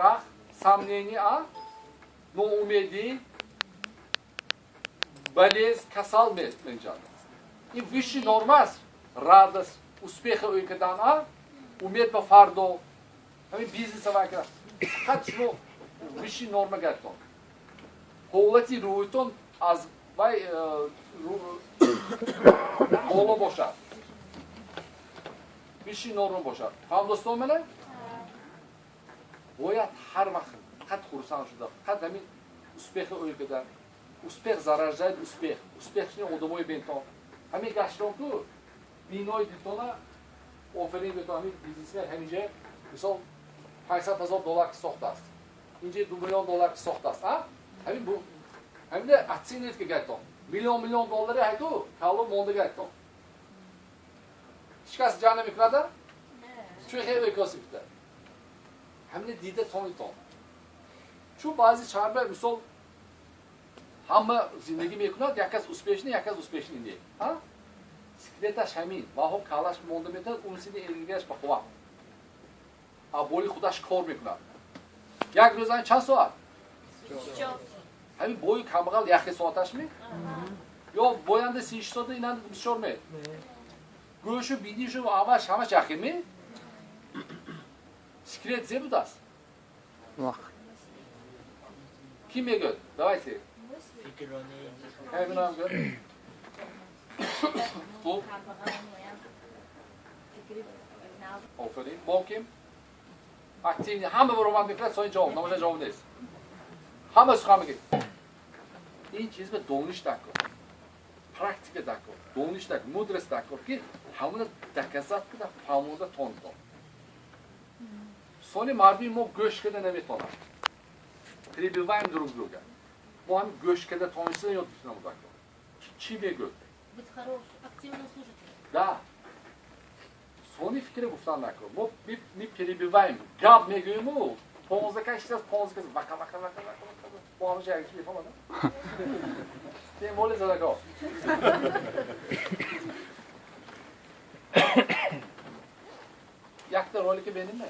Страх, сомнение, ноумедӣ, болезнь, касал менҷад. Ин высший норма аст. Радость, успеха ӯй кардан, умед ба фардо, ҳамин бизнеса вай кардан. Фақат шумо высший норма гардон. Ҳолати рӯҳитон аз вай боло бошад. Высший норма бошад. Фаҳм дӯстон мена? Бояд ҳар вақт фақат хурсанд шуда, фақат ҳамин успеха ӯй кардан. Успех зарождает успех. Успехни одамои бентон. Ҳамин гаштон ку бинои дилтона офарин бетон ҳамин бизнесмен ҳаминҷа мисол 500 000 доллар ки сохтааст. Инҷа 2 миллион доллар ки сохтааст. А? Ҳамин бу ҳаминда оценить ки гайтон. Миллион миллион доллари ҳайку калон монда гайтон. Ҳеч кас ҷанг намекунада? Чун хеле косифта. Ҳамина дида тонитон. Чун баъзе шаҳрба мисол ҳама зиндагӣ мекунад, як кас успешный, як кас успешный не. А? Секреташ ҳамин. Ваҳо калаш монда метавонад, умственный энергияш ба қувват. А боли худаш кор мекунад. Як рӯза чанд соат? Ҳамин бою камбағал яхе соаташ ми? Ё боянда 36 соата, инанда 24 ме? Гӯшу бинишу ҳамаш ҳамаш яхе ми? Секрет зе будааст? Вақт. Кӣ мегӯяд? Давайте. Ҳаминам гӯяд. Хуб. Офарин. Бо ким? Активный. Ҳама баромад мекунад, сони ҷавоб. Намоша ҷавоб нест. Ҳама сухан мегӯяд. Ин чиз ба дониш дакор. Практика дакор. Дониш дакор. Мудрость дакор ки ҳамона доказать куда фаҳмонда тонитон. Сони мардуми мо гӯш карда наметонад. Перебиваем друг друга. Мо ҳамин гӯш карда тонистан ёд гирифтан дакор. Чӣ мегӯяд? Быть хорошим, активным слушателем. Да. Сони фикре гуфтан накун. Мо мы перебиваем. Гап мегӯему, 15 кас чиз 15 кас вака вака вака вака вака. Бо ҳамаша як чиз мефаҳмад. Тем более задако. Якта ролики беним ме?